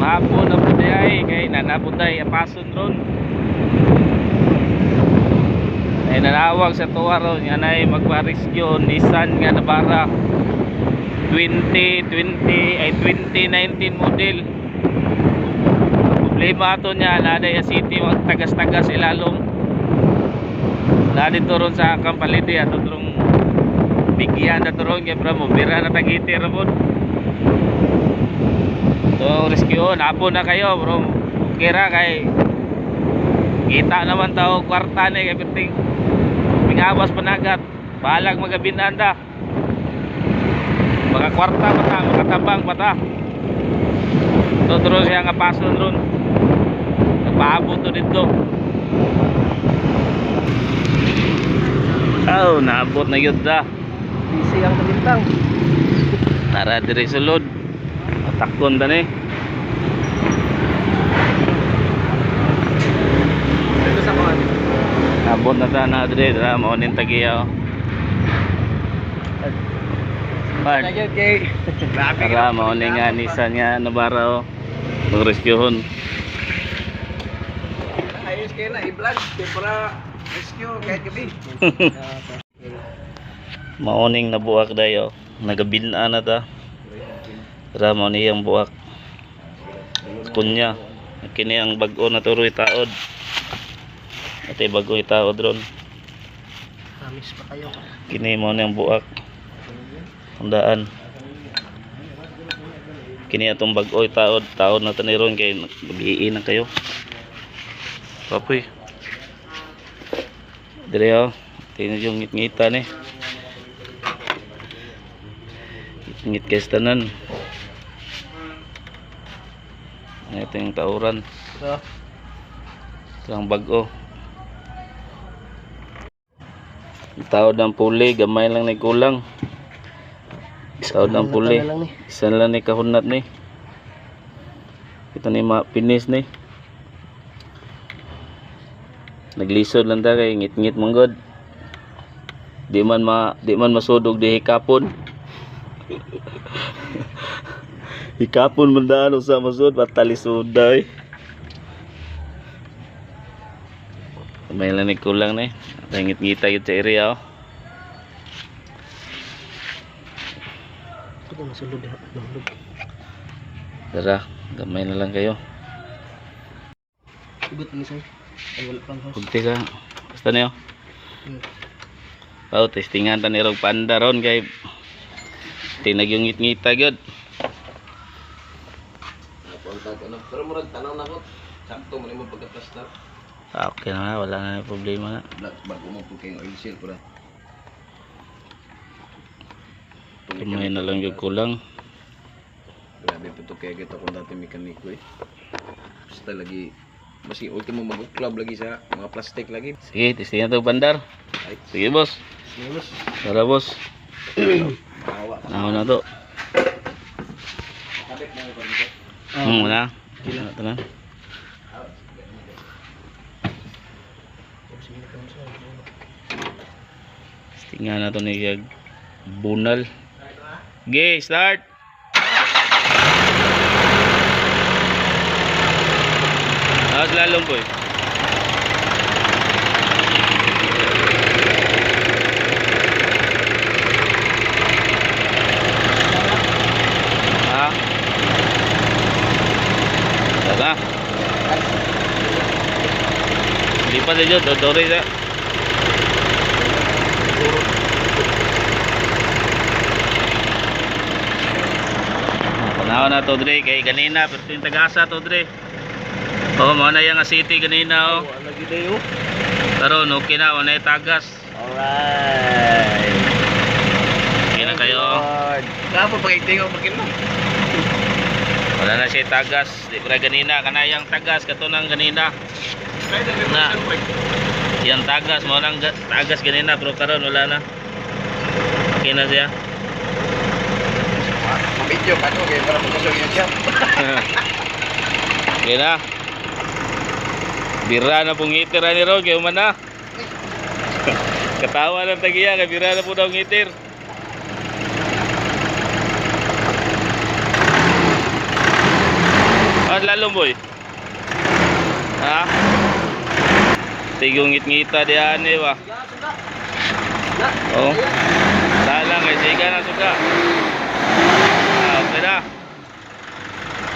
Hapon na po ay kay nanapod ay apason ron. Ay nanawag sa tuwa ron nga nay magpa-rescue Nissan nga Navara 2020 ay 2019 model. Ang problema ato niya naday ang city tagas-tagas ilalom. Na dito ron sa Kampalidi ato rong bigyan na to ron kay bro mo bira na tagiti ra pod. So rescue napon na kayo bro. Okay ra kay kita naman tao kwarta ni kay perting mingawas panagat. Balag magabinan ta. Maka kwarta pa ta, makatabang pa ta. So turo siya nga pason ron. Nagpaabot to dito. Oh, naabot na yun ta. Busy ang kabintang. Tara diri sulod. Atakon ta ni. Dito sa kuan. Abot na ta na diri, dara mao ning tagiya. Oh. Pard. Nagyod kay. Grabe. Tara mao ni nga Nissan nga Navara oh. Mag rescuehon. Ayos kayo na i-vlog kay para rescue kahit gabi. Mao ning nabuak dayo. Nagabin-a na ta. Tara mao ni ang buak. Kunya. Kini ang bag-o na turoy taod. Ate bag-o itaod ron. Promise pa kayo. Kini mao ni ang buak. Tandaan. Kini atong bag-o itaod, taod na tani ron kay gabii na kayo. Papoy. Dire oh. Tingnan yung ngit-ngita ni. Ngit kay sa tanan. Ito yung tauran. So, Ito ang bag-o. Taod ng puli, gamay lang ni kulang. Taod ng puli. na lang ni. Isa na lang ni kahunat ni. Ito ni mapinis ni. Naglisod lang ta kay ngit-ngit manggod. Di man masudog di hikapon. Hikapon man daan usa masud patalisuday. May lang ni kulang ni. Ngit-ngita gyud sa area oh. Ito masulod ha. Nahulog. Tara, gamay na lang kayo. Ugot ni sir. Ay wala pang house. Kunti ka. Basta niyo. Oh, testingan ta ni rog panda ron kay tinag yung ngit-ngita gyud. Ano, pero murag tanaw na ko. Sakto man imo pagka-plaster. Ah, okay na, wala na problema na. Bago mo po kayong oil seal pura. Gamay na lang yung kulang. Grabe po to kaya kita kung dati mekaniko eh. Basta lagi basi ultimo mag-club lagi sa mga plastic lagi. Sige, testingan to bandar. Ay. Sige, boss. Sige boss. Tara, boss. Awa. Naon na to. Kabit na ko dito. Na. Ito na. Testingan na to ni Yag Bunal. Okay, start. Awas lalong boy. Ha? Tara. Lipat aja, dodore sa. Panahon na to dre kay ganina pero yung tagasa to dre. Oh, mo na yung city ganina oh. Wala gid ayo. Karon okay na wala tagas. Alright. Okay na kayo. Kapo pag tingog mo. Wala na siya tagas. Di pa ganina kanayang tagas kato nang ganina. Na. Yang tagas mo nang tagas ganina pero karon wala na. Okay na siya. Video pa no kay para mo yun siya. Okay na. Bira na pong ngitir ani ron kay human na. Katawa ng tagiya kay bira na po daw ngitir. Ah, lalom, boy. Ha? Tigong ngit-ngita diyan eh ba. Oh. Sala kay siga na suga. Ah, okay na.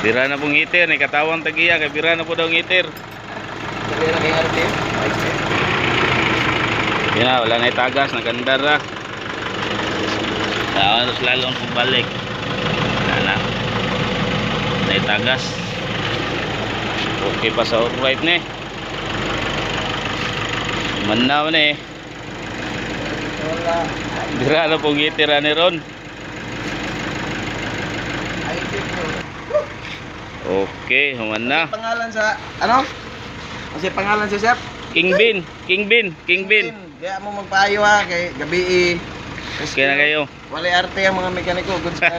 Bira na pong ngitir ni katawang tagiya kay bira na po daw ngitir. Sabi na kay RT. Yan na, wala na itagas, nagandar na. Tapos lalo ang pagbalik. Wala na. Naitagas. Okay pa sa right ni. Manaw ni. Wala. Bira na pong itira ni Ron. Ay, bro. Okay, human na. Pangalan sa ano? Kasi pangalan sa chef? King Bin, King Bin, King Bin. Kaya mo magpaayo ha kay gabi eh. Okay na kayo. Wala arte ang mga mekaniko. Good sir.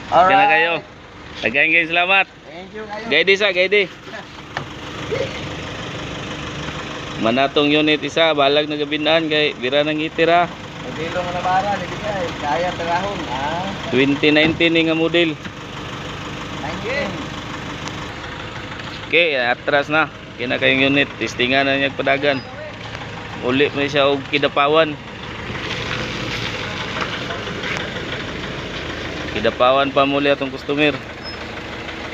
Okay na kayo. Daghang kayo salamat. Thank you kayo. Gaidi sa, gaidi. Manatong unit isa, balag na gabinaan kay bira nang itira. Modelo nga na bara, lagi ka eh. Kaya tarahon. Ah, 2019 ni nga model. thank you. Okay, atras na. Kina kayong unit, testingan na niya padagan. Uli mo siya og kidapawan. Kidapawan pa muli atong customer.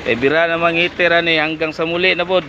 Kay bira na mangitira ni hanggang sa muli na pod.